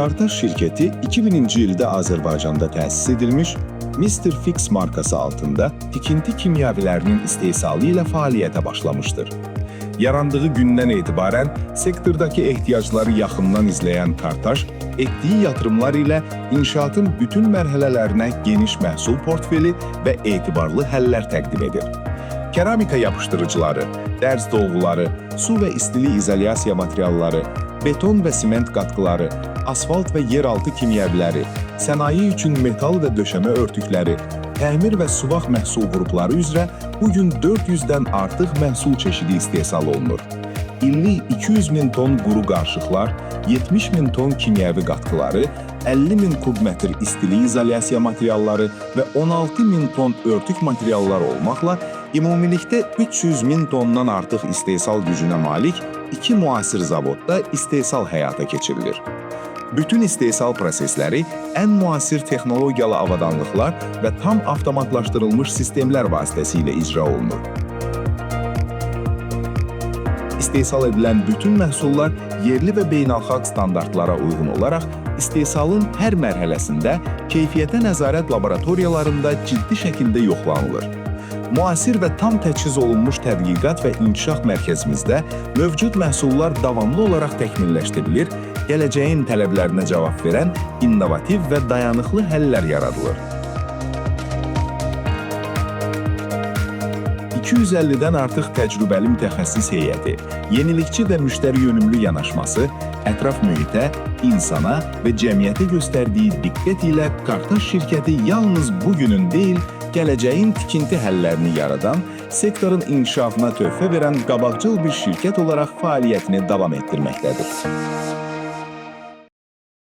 Kartaş şirketi 2000-ci ildə Azərbaycanda təsis edilmiş, Mr. Fix markası altında tikinti kimyavilərinin istehsalı ilə fəaliyyətə başlamışdır. Yarandığı gündən etibarən sektordakı ehtiyacları yaxından izləyən Kartaş, etdiyi yatırımlar ilə inşaatın bütün mərhələlərinə geniş məhsul portfeli və etibarlı həllər təqdim edir. Keramika yapışdırıcıları, dərz dolğuları, su və istilik izolyasiya materialları, beton və siment qatqıları, asfalt və yeraltı kimyəviləri, sənaye üçün metal və döşəmə örtükləri, təmir və suvaq məhsul qrupları üzrə bu gün 400-dən artıq məhsul çeşidi istehsal olunur. İllik 200 min ton quru qarışıqlar, 70 min ton kimyəvi qatqıları, 50 min kubmetr istilik izolyasiya materialları və 16 min ton örtük materialları olmaqla ümumilikdə 300 min tondan artıq istehsal gücünə malik iki müasir zavodda istehsal həyata keçirilir. Bütün istehsal prosesləri ən müasir texnologiyalı avadanlıqlar və tam avtomatlaşdırılmış sistemlər vasitəsilə icra olunur. İstehsal edilən bütün məhsullar yerli və beynəlxalq standartlara uyğun olaraq istehsalın hər mərhələsində keyfiyyətə nəzarət laboratoriyalarında ciddi şəkildə yoxlanılır. Müasir və tam təchiz olunmuş tədqiqat və inkişaf mərkəzimizdə mövcud məhsullar davamlı olaraq təkmilləşdirilir, gələcəyin tələblərinə cavab verən innovativ və dayanıqlı həllər yaradılır. 250-dən artıq təcrübəli mütəxəssis heyəti, yenilikçi və müştəri yönümlü yanaşması, ətraf mühitə, insana və cəmiyyətə göstərdiyi diqqət ilə Kartaş şirkəti yalnız bugünün deyil, gələcəyin tikinti həllərini yaradan, sektorun inkişafına töhfə verən qabaqcıl bir şirkət olaraq fəaliyyətini davam etdirməkdədir.